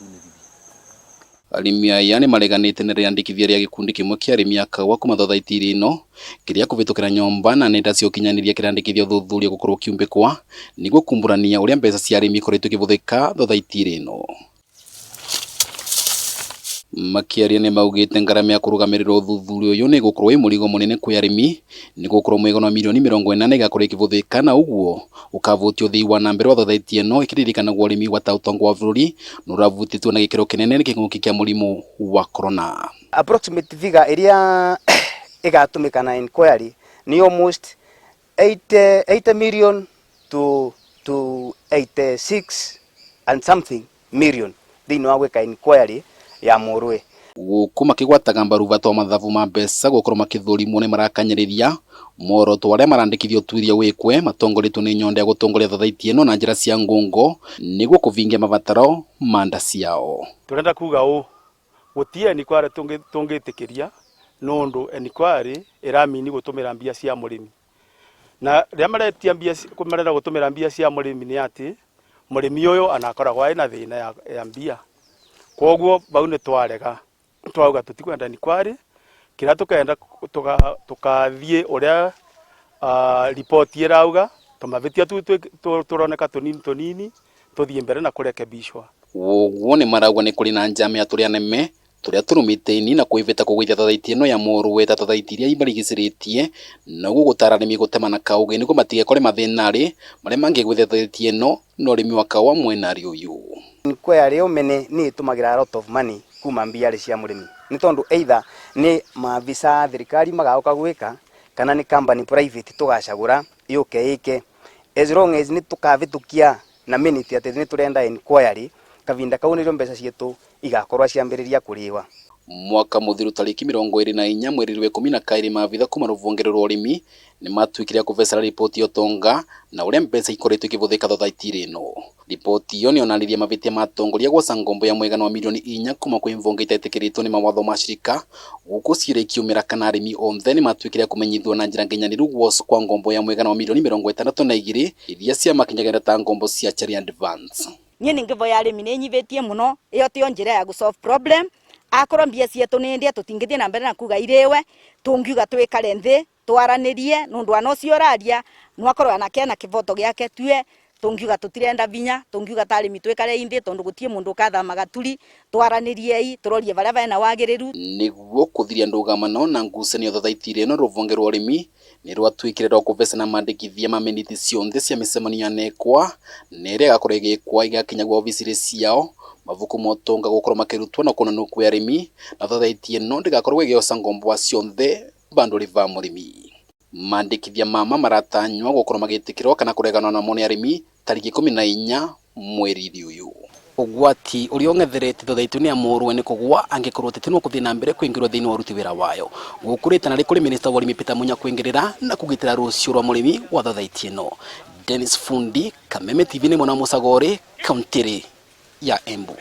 Gũtunĩrithia. Arĩmi aya nĩ mareganĩte na rĩandĩkithia rĩa gĩkundi kĩmwe kĩa arĩmi a kahũa kuma thothaitĩ ĩno kĩrĩa kũvĩtũkĩra nyũmba na nenda cia ũkinyanĩria kĩrandĩkithia ũthuthuria gũkorwo kĩumbĩkwa nĩguo kumbũrania ũrĩa mbeca cia arĩmi ikoretwo ikĩvũthĩka thothaitĩ ĩno. Makĩaria nĩmaugĩte ngarama ya kũrũgamĩrĩra ũthuthuria ũyũ nĩ ĩgũkorwo ĩ mũrigo mũnene kwĩ arĩmi nĩ gũkorwo mũigana wa mirioni 80 ĩgakorwo ĩkĩvũthĩka na ũguo ũkavutia ũthii wa na mbere wa thothaitĩ ĩno ĩkĩririkanagwo ũrĩmi wa ta ũtonga wa bũrũri nĩ ũravutĩtwo na gĩkĩro kĩnene nĩ kĩng'ũki kĩa mũrimũ wa corona. Approximate figure ĩrĩa ĩgatũmĩka na inquiry nĩ almost 80 million to 86 and something million thĩinĩ wa gwĩka inquiry ya mũrũĩ. Gũkũ makĩgwataga mbaru bata wa mathabu ma mbeca gũkorwo makĩthũrimwo nĩ marakanyĩrĩria muoroto wa arĩa marandĩkithia ũtuĩria wĩkwe matongoretio nĩ nyonda ya gũtongoria thothaitĩ ĩno na njĩra cia ngungo nĩguo kũvingia mabataro ma nda ciao. Turenda kuga ũ gutie enquiry tungitikiria nundu enquiry iramini gutumira mbia cia murimi na riria maretia mbia marenda gutumira mbia cia murimi ni ati murimi uyu anakoragwo aina thina ya mbia koguo bau ni twarega twauga tutikwenda enquiry kiria tukenda tukathie uria ripoti irauga tumavitia tu turoneka tunini tunini tuthie mbere na kurekebishwa. Ũguo nĩ marauga nĩ kũrĩ na njama ya tũrĩa neme tũrĩa tũrũmĩte ini na kwĩvĩta kũgũithia thothaitĩ ĩno ya mũrũwe ta thothaitĩ iria imarigicĩrĩtie na ũguo gũtara arĩmi gũtema na kaũgĩ nĩguo matigekore mathĩna-rĩ marĩa mangĩgũithia thothaitĩ ĩno na ũrĩmi wa kahũa mwena ũyũ. Inquiry yo mene nĩ ĩtũmagĩra a lot of money kuma mbia cia mũrĩmi nĩ tondũ either nĩ maabisa a thirikari magoka gwĩka kana nĩ company private tũgacagũra yũke ĩke as long as nĩ tũkavĩtũkia na minute atĩ nĩ tũrenda inquiry kavinda kau nĩrĩo mbeca ciitũ igakorwo ciambĩrĩria kũrĩwa. Mwaka mũthiru tarĩki 24 mweri wa 12 maabitha kuma rũvonge rwa ũrĩmi nĩ matuĩkire a kũvecera riboti ya ũtonga na ũrĩa mbeca ikoretwo ikĩvũthĩka thothaitĩ ĩno. Riboti ĩyo nĩyonanirie mavĩtia ma atongoria gwoca ngombo ya mũigana wa mirioni 4 kuma kwĩ mvonge itetĩkĩrĩtwo nĩ mawatho ma shirika gũkũ ciira ikiumĩra kana arĩmi othe nĩ matuĩkire a kũmenyithio na njĩra nginyanĩru gwocwo kwa ngombo ya mũigana wa mirioni 62 iria ciamakinyagĩra ta ngombo cia Cherry Advance. Niĩ nĩ ngĩvoya arĩmi nĩ nyivĩtie mũno ĩyo tiyo njĩra ya gũ solve problem akorwo mbia cietu nĩ ndĩa tũtingĩthiĩ na mbere na kuga irĩwe tũngiuga twĩkare nthĩ twaranirie nundu ana ucio ũraria no akorwo anake na kivoto giake tue tungiuga tutirenda vinya tungiuga ta arĩmi twĩkare inthĩ tondu gutie mundu ukathama gaturi twaranĩriei turorie varia vena wagĩrĩru. Nĩguo kũthiria ndũgamano na ngucanio thothaitĩ ĩno rũvonge rwa ũrĩmi nĩ rwatuĩkire rwa kũvecana mandĩkithia ma miniti cionthe cia mĩcemanio ya nekwa na ĩrĩa ĩgakorwo ĩgĩkwa ĩgakinyagwo obici ciao mabuku ma ũtonga gũkorwo makĩrutwo na kuonanwo kwĩ arĩmi na thothaitĩ ĩno ndĩgakorwo ĩgĩoca ngombo cionthe bandũ va mũrĩmi. Mandĩkithia mama maratanywa gũkorwo magĩtĩkĩrwo kana kũreganwo namo nĩ arĩmi tarĩki 14 mweri ũyũ. Ũgwati ũrĩa ũng'etherete thothaitĩ ya mũrũwe nĩ kũgwa angĩkorwo ũteti no kũthiĩ na mbere kũingĩrwo thĩinĩ wa ũruti wĩra wayo. Gũkũ rĩtana rĩ kũrĩ minista wa ũrĩmi Peter Munya kũingĩrĩra na kũgitĩra rũciũ rwa mũrĩmi wa thothaitĩ ĩno. Dennis Fundi, Kameme TV nĩ mwena wa Mũcagorĩ, kaũntĩ ya Embu.